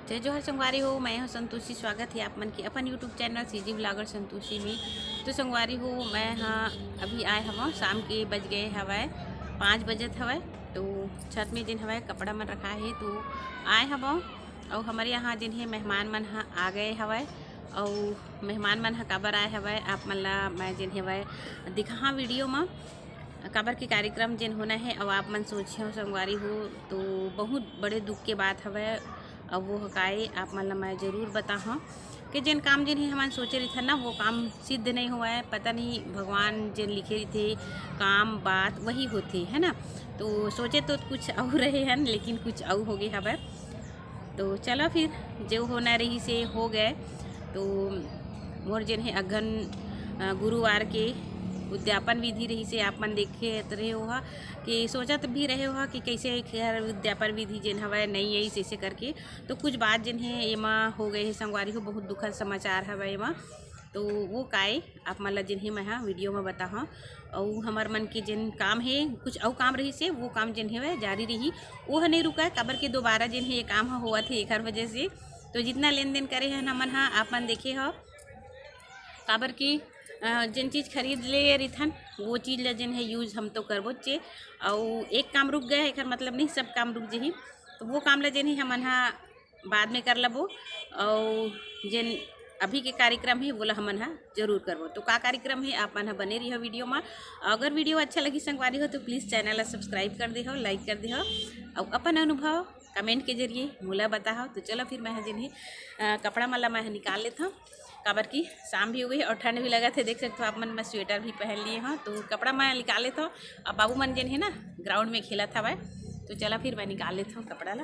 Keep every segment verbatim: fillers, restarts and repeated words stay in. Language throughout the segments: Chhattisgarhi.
जय जोहार संगवारी हो, मैं हूँ संतोषी। स्वागत है आप मन के अपन YouTube channel CG blogger Santoshi में। तो संगवारी हो, मैं हाँ अभी आए हवं, शाम के बज गए हवय, पाँच बजत हवय। तो छत में जिन हवय कपड़ा मन रखा है, तो आए हवं। और हमारे यहाँ जिन है मेहमान मन ह आ गए हवय। और मेहमान मन ह काबर आए हवय, आप मन ला मैं जिन हवय दिखाहा वीडियो में। काबर के कार्यक्रम जेन होना है, अउ आप मन सोचे हो संगवारी हो, तो बहुत बड़े दुख के बात हवय। अब वो ह काय, आप मन ला मैं जरूर बताहूँ कि जेन काम जेन ही हमन सोचे रहिथन ना, वो काम सिद्ध नहीं होवय। पता नहीं भगवान जेन लिखे रहिथे काम बात, वही होथे, है ना। तो सोचे तो कुछ अउ रहे हन, लेकिन कुछ अउ हो गए हवय। तो चलो फिर, जो होना रहिसे हो गए। तो मोर जेन हे अगहन अ, गुरुवार के उद्यापन विधि रहिसे, आप मन देखे रहे हो कि सोचत भी रहे हो कि कैसे एकर उद्यापन विधि जेन हवय नई आइस ऐसे करके। तो कुछ बात जेन हे एमा हो गए हे संगवारी हो, बहुत दुखद समाचार हवय एमा। तो वो काय आप मन ला जेन हे मैं हा वीडियो में बताहूँ। अउ हमर मन के जेन काम हे, कुछ अउ काम रहिसे, वो काम जेन हे वह जारी रही, वो ह नहीं रुका है, काबर के दोबारा जेन हे ये काम ह होवत हे एकर वजह से। तो जितना लेन देन करे हन हमन हा, आप मन देखे हो, काबर कि अ, जेन चीज खरीद ले रिथन, वो चीज ला जेन है यूज हम तो करबो चे। अउ एक काम रुक गए, एकर मतलब नहीं सब काम रुक जही। तो वो काम ला जेन है हमन हा बाद में कर लेबो। अउ जेन अभी के कार्यक्रम है, वो ला हमन हा जरूर करबो। तो का कार्यक्रम है, आप मन हा बने रहियो वीडियो में। अगर वीडियो अच्छा लगी संगवारी हो, तो प्लीज चैनल ला सब्सक्राइब कर देहो, लाइक कर देहो, अउ अपन अनुभव कमेंट के जरिए मोला बताहो। तो चलो फिर मैं हा जेन है अ, कपड़ा मन ला मैं हा निकाल लेथव, काबर कि शाम भी हो गई और ठंड भी लगत है। देख सकते हो आप मन, मैं स्वेटर भी पहन लिए हूँ। तो कपड़ा मैं निकाल लेथव। अब बाबू मन जेन है ना, ग्राउंड में खेलत हवय। तो चला फिर मैं निकाल लेथव कपड़ा ला।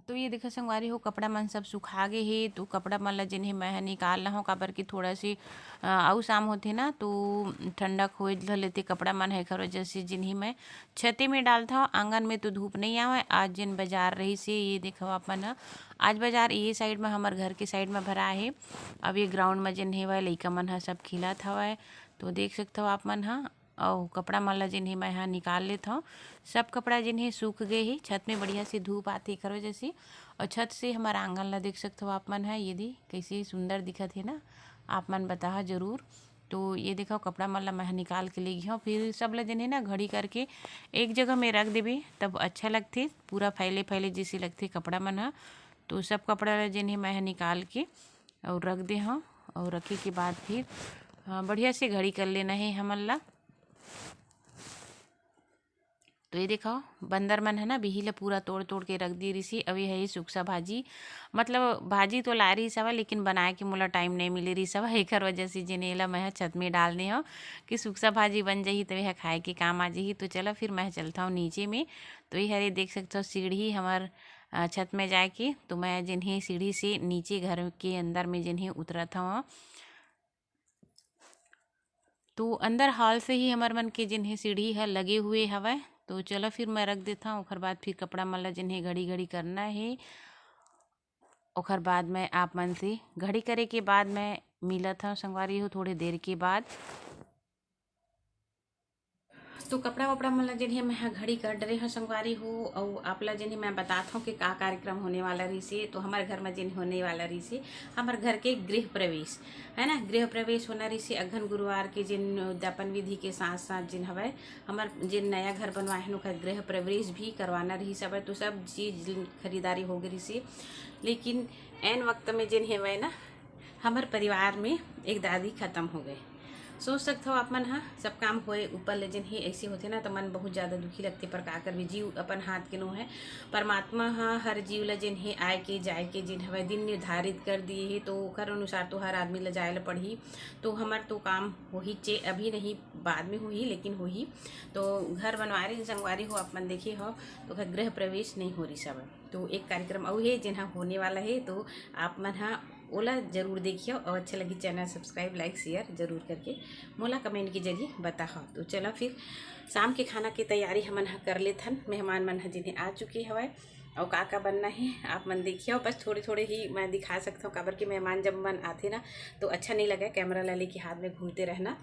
तो ये देखो संगवारी हो, कपड़ा मन सब सुखा गे हे। तो कपड़ा मन ला जेन हे मैं हा निकाल लहूँ, काबर कि थोड़ा से अ, अउ शाम होथे ना, तो ठंडक होए धर लेथे कपड़ा मन ह। एखर वजह से जेन हे मैं छते में डालथव। आंगन में तो धूप नहीं आवय। आज जेन बाजार रहिसे, ये देखव आप मन ह, आज बाजार ये साइड में, हमर घर के साइड में भरा हे। अब ये ग्राउंड में जेन हे वह लइका मन ह सब खेलत हवय, तो देख सकथव आप मन ह। अउ कपड़ा मन ला जेन हे मैं हा निकाल लेथव। सब कपड़ा जेन हे सूख गए हे, छत में बढ़िया से धूप आथे एकर वजह से। अउ छत से हमर आंगन ला देख सकथव आप मन ह, ये दे कैसे सुंदर दिखत हे ना, आप मन बताहा जरूर। तो ये देखव, कपड़ा मन ला मैं हा निकाल के ले गे हव। फिर सब ला जेन हे ना घड़ी करके एक जगह में रख देबे, तब अच्छा लगथे, पूरा फैले फैले जैसे लगथे कपड़ा मन ह। तो सब कपड़ा ला जेन हे मैं हा निकाल के अउ रख दे हव। अउ रखे के बाद फिर, हाँ, बढ़िया से घड़ी कर लेना हे हमन ला। तो ये देखव, बंदर मन ह ना बिही ल पूरा तोड़ तोड़ के रख दिए रिहिस हे। अउ ये हे सुकसा भाजी, मतलब भाजी तो लाए रिहिस हवय, लेकिन बनाए के मोला टाइम नहीं मिले रिहिस हवय। एकर वजह से जेन एला मैं ह छत में डाल दे हव कि सुकसा भाजी बन जाही, तो ये ह खाए के काम आ जाही। तो चला फिर मैं ह चलथव नीचे में। तो ये हरे देख सकथव सीढ़ी हमर अ, छत में जाए के, तो मैं जेन हे सीढ़ी से नीचे घर के अंदर में जेन हे उतरत हव। तो अंदर हॉल से ही हमर मन के जेन हे सीढ़ी ह लगे हुए हवय। तो चलो फिर मैं रख देथव, ओखर बाद फिर कपड़ा मन ला जेन हे घड़ी घड़ी करना हे। ओखर बाद मैं आप मन से घड़ी करे के बाद मैं मिलत हव संगवारी हो थोड़े देर के बाद। तो कपड़ा वपड़ा मन ला जेन हे मैं ह घड़ी कर डरे हव संगवारी हो, अउ आप ला जेन हे मैं बतात हव कि का कार्यक्रम होने वाला रहिसे। तो हमर घर में जेन होने वाला रहिसे, हमर घर के गृह प्रवेश, है ना, गृह प्रवेश होना रहिसे। अगहन गुरुवार के जेन उद्यापन विधि के साथ साथ जेन हवय, हमर जेन नया घर बनवाए हन, ओकर गृह प्रवेश भी करवाना रहिस हवय। तो सब चीज खरीदारी हो गे रहिसे, लेकिन ऐन वक्त में जेन हेवय ना, हमर परिवार में एक दादी खत्म हो गए। सोच सकथव आप मन ह, सब काम होए ऊपर ले जेन हे ऐसे होथे ना, त मन बहुत ज़्यादा दुखी लगथे। पर का करबे, जीव अपन हाथ के नो है। परमात्मा ह हर जीव ल जेन हे आए के जाए के जेन हवय दिन निर्धारित कर दिए हे, तो ओकर अनुसार तो हर आदमी ल जाए ल पड़ही। तो हमर तो काम होही चे, अभी नहीं, बाद में होही, लेकिन होही। तो घर बनवाए रहिन संगवारी हो, आप मन देखे हो, तो ओकर गृह प्रवेश नहीं हो रहिस हवय। तो एक कार्यक्रम अउ हे जेन ह होने वाला हे, तो आप मन ह ओला जरूर देखियो और अच्छा लगी चैनल सब्सक्राइब, लाइक, शेयर जरूर करके मोला कमेंट के जरिए बताहो। तो चलो फिर शाम के खाना के तैयारी हमन ह कर लेथन। मेहमान मन ह जेन हे आ चुके हवय, अउ का का बनना हे आप मन देखियो। बस थोड़े थोड़े ही मैं दिखा सकथव, काबर कि मेहमान जब मन आथे ना, तो अच्छा नहीं लगे कैमरा ला लेके हाथ में घूमते रहना।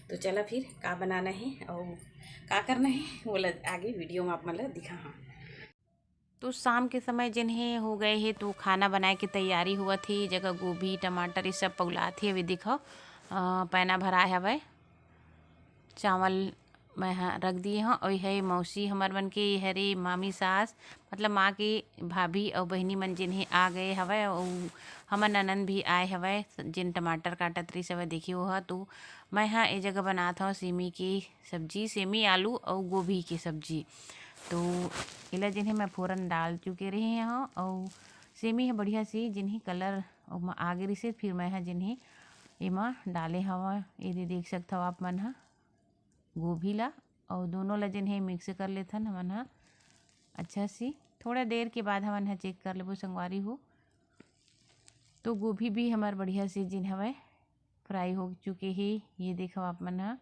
तो चलो फिर का बनाना हे अउ का करना हे, वो ल-, आगे वीडियो में आप मन ला दिखाहा। तो शाम के समय जेन हे हो गए हे, तो खाना बनाए के तैयारी होवत हे। ये जगह गोभी, टमाटर, ये सब पउलात हे। अभी देखो, अ, पैना भराए हवय, चावल मैं ह रख दिए हव। अउ ये हे मौसी हमर मन के, ये हरे मामी सास, मतलब माँ के भाभी अउ बहिनी मन जेन हे आ गए हवय, अउ हमर ननंद भी आए हवय, जेन टमाटर काटत रहिस हवय, देखिए वो ह। तो मैं ह ये जगह बनात हव सेमी के सब्जी, सेमी, आलू अउ गोभी के सब्जी। तो एला जेन हे मैं फोरन डाल चुके रहे हव, अउ सेमी ह बढ़िया से जेन हे कलर ओमा आगे रहिसे, फिर मैं ह जेन हे एमा डाले हव। ये दे देख सकथव आप मन ह गोभी ला, अउ दोनों ला जेन हे मिक्स कर लेथन हमन ह अच्छा से। थोड़ा देर के बाद हमन ह चेक कर लेबो संगवारी हो। तो गोभी भी हमर बढ़िया से जेन हवय फ्राई हो चुके हे, ये देखव आप मन ह।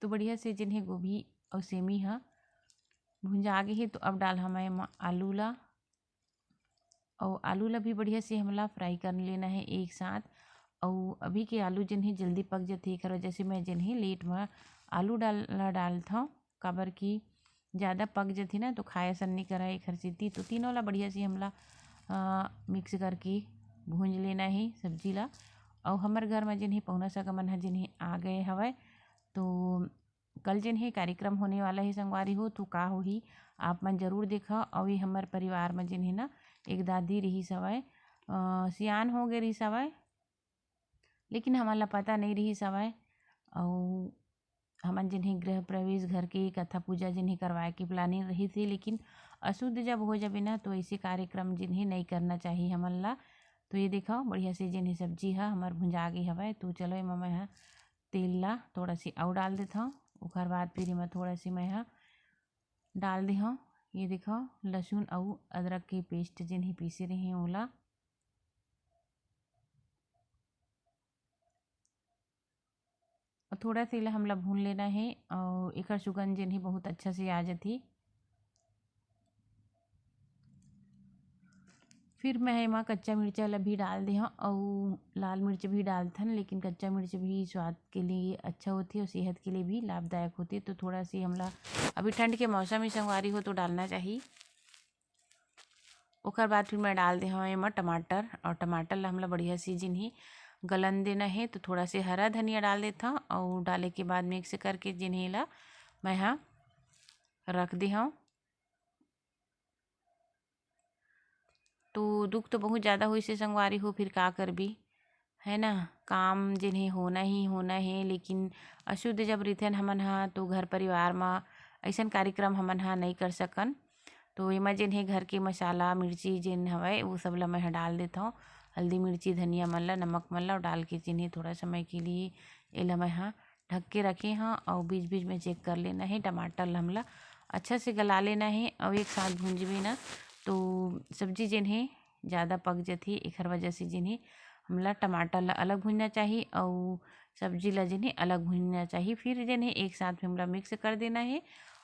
तो बढ़िया से जेन हे गोभी अउ सेमी ह भुंजा गे हे, तो अब डाल हवय एमा आलू ला। अउ आलू ला भी बढ़िया से हमला फ्राई कर लेना हे एक साथ। अउ अभी के आलू जेन हे जल्दी पक जथे, एकर वजह से मैं जेन हे लेट म आलू डाल, ला डालथव, काबर कि ज़्यादा पक जथे ना, तो खाए असन नइ करय एखर सेती। तो तीनों ला बढ़िया से हमला, अ, मिक्स करके भूंज लेना हे सब्जी ला। अउ हमर घर म जेन हे पहुना सगा मन ह जेन हे आ गए हवय, तो कल जेन हे कार्यक्रम होने वाला हे संगवारी हो, तो का होही आप मन जरूर देखव। अउ ये हमर परिवार म जेन हे ना एक दादी रिहिस हवय, अ, सियान हो गे रिहिस हवय, लेकिन हमन ला पता नइ रिहिस हवय। अउ हमन जेन हे गृह प्रवेश घर के कथा पूजा जेन हे करवाए के प्लानिंग रहिस हे, लेकिन अशुद्ध जब हो जाबे ना, तो ऐसे कार्यक्रम जेन हे नइ करना चाहिए हमन ला। तो ये देखव, बढ़िया से जेन हे सब्जी ह हमर भुंजा गे हवय। तो चलो, एमा मैं ह तेल ला थोड़ा सी अउ डाल देथव। ओकर बाद फिर एमा थोड़ा सी मैं ह डाल देहव, ये देखव, लहसुन अउ अदरक के पेस्ट जेन हे पीसे रहे ओला। अउ थोड़ा सा एला हमला भून लेना हे, अउ एकर सुगंध जेन हे बहुत अच्छा से आ जथे। फिर मैं एमा कच्चा मिर्चा ला भी डाल देहव, अउ लाल मिर्च भी डालथन, लेकिन कच्चा मिर्च भी स्वाद के लिए अच्छा होथे अउ सेहत के लिए भी लाभदायक होथे। तो थोड़ा सी हमला, अभी ठंड के मौसम ही संगवारी हो, तो डालना चाहिए। ओकर बाद फिर मैं डाल देहव एमा टमाटर, अउ टमाटर ला हमला बढ़िया से जेन हे गलन देना हे, तो थोड़ा से हरा धनिया डाल देथव, अउ डाले के बाद मिक्स करके जेन हे ला मैं ह रख देहव। तो दुख तो बहुत ज़्यादा होइस हे संगवारी हो, फिर का करबी, है ना? काम जेन हे होना ही होना हे, लेकिन अशुद्ध जब रिथन हमन ह, तो घर परिवार म अइसन कार्यक्रम हमन ह नइ कर सकन। तो एमा जेन हे घर के मसाला, मिर्ची जेन हवय, वो सब ला मैं ह डाल देथव। हल्दी, मिर्ची, धनिया मन ला, नमक मन ला डाल के जेन हे थोड़ा समय के लिए एला मैं ह ढक के रखे हव, अउ बीच-बीच में चेक कर लेना हे। टमाटर ला हमला अच्छा से गला लेना हे, अउ एक साथ भूंजबे ना, तो सब्जी जेन हे ज़्यादा पक जथे, एखर वजह से जेन हे हमला टमाटर ला अलग भूंजना चाही, अउ सब्जी ला जेन हे अलग भूंजना चाही। फिर जेन हे एक साथ में हमला मिक्स कर देना हे,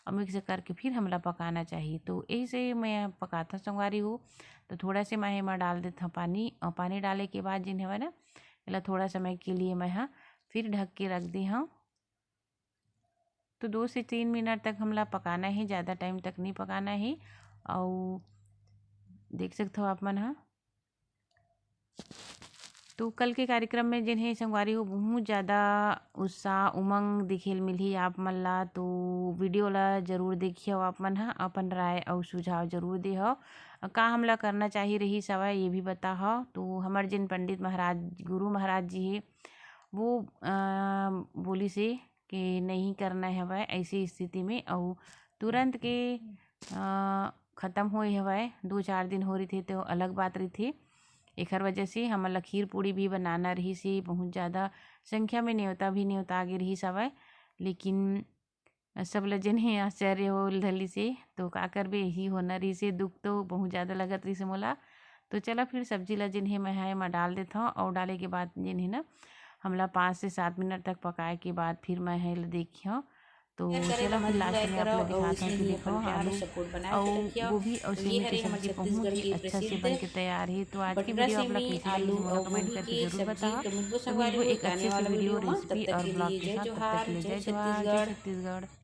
अउ मिक्स करके फिर हमला पकाना चाही। तो यही से मैं पकाथव संगवारी हो। तो थोड़ा से मैं एमा डाल देथव पानी, अउ पानी डाले के बाद जेन हवय ना, एला थोड़ा समय के लिए मैं ह फिर ढक के रख दे हव। तो दो से तीन मिनट तक हमला पकाना हे, ज़्यादा टाइम तक नहीं पकाना हे। अउ देख सकथव आप मन ह, तो कल के कार्यक्रम में जेन हे संगवारी हो, बहुत ज़्यादा उत्साह, उमंग दिखे ल मिलही आप मन ला। तो वीडियो ला जरूर देखियो आप मन ह, अपन राय अउ सुझाव जरूर देहव। का हमला करना चाही रहिस हवय, ये भी बताहव। तो हमर जेन पंडित महाराज, गुरु महाराज जी हे, वो, अ, बोलिस हे कि नहीं करना हवय ऐसी स्थिति में, अउ तुरंत के, अ, खत्म होए हवय। दो चार दिन हो रहिथे तो अलग बात रहिथे। एखर वजह से हमन ला खीर पूड़ी भी बनाना रहिस हे, बहुत ज़्यादा संख्या में नेवता भी नेवता गे रहिस हवय, लेकिन सब ल जेन हे आश्चर्य हो धलिस हे, तो का करबे, यही होना रहिस हे। दुख तो बहुत ज़्यादा लगत रहिस हे मोला। तो चला फिर सब्जी ल जेन हे मैं ह एमा डाल देथव, अउ डाले के बाद जेन हे ना, हमला पाँच से सात मिनट तक पकाए के बाद फिर मैं ह एला देखिहव। तो चलो फिर लास्ट में आप लोग दिखाते हैं कि देखो आलू और गोभी और सेमी की सब्जी बहुत ही अच्छा से बन के तैयार है। तो आज की वीडियो आप लोग कैसी लगी, मोला कमेंट करके जरूर बताओ। तो मिलबो एक अच्छे से वीडियो, रेसिपी और ब्लॉग के साथ। तब तक के लिए जय जोहार, जय छत्तीसगढ़।